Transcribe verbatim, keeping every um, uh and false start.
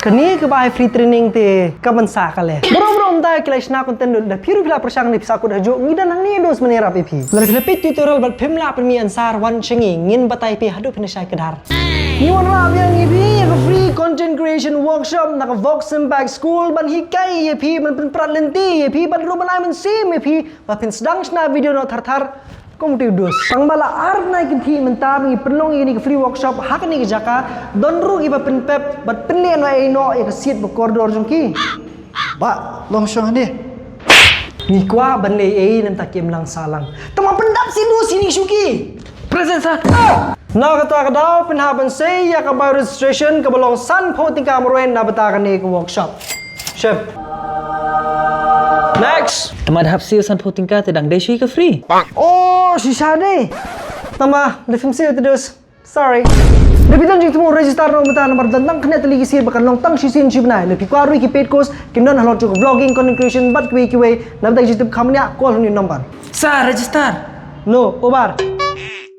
Tani ka bai free training te ka ban sa ka le. Bro bro mynta ki la shna content lut, da phi ruh phi la pyrshang ne phi sa kut hajuh, ngi don hangne dos mynne rap ïa phi. Lada phi la peit tutorial bad phim lah pynmih answer, wan sha ngi, ngin batai phi haduh phin shai kdar. Ngi wanrah biang ïa phi ïa ka free content creation workshop na ka Vox Impact School ban hikai ïa phi, ban pynprat lynti ïa phi, ban ruh ban ai mynsiem ïa phi ba phin sdang shna video noh thar thar. Kum u dus. Tang ba la ar bnai kynthih mynta ba ngi pynlong ïa kane ka free workshop ha kane ka jaka, don ruh kiba pynpep bad pynleh noh ei noh ïa ka seat ba kordor jong ki. Bah, long shong hangne. Ngi kwah ban leh ei ei, namar kim lang sah lang. Tang ba pyndap sien duh sien shuki. Present sir. Na kata ka daw phin hap ban sei ïa ka bio registration kaba long sanphew tyngka marwei na bynta kane ka workshop. Shim. Next. Tang ba da hap siew sanphew tyngka te dang dei shuh ka free. Oh, shisha ne. Tang ba da phim siew te dus. Sorry. Da phi don jingthmu register noh mynta, namar don tang khyndiat tylli ki seat ba kan long tang shisien shi bnai. Lada phi kwah ruh ïa ki paid course, kin don halor jong ka vlogging, content creation bad kiwei kiwei. Na bynta jingtip kham nia, call ha une u number. Sir, register. No, over.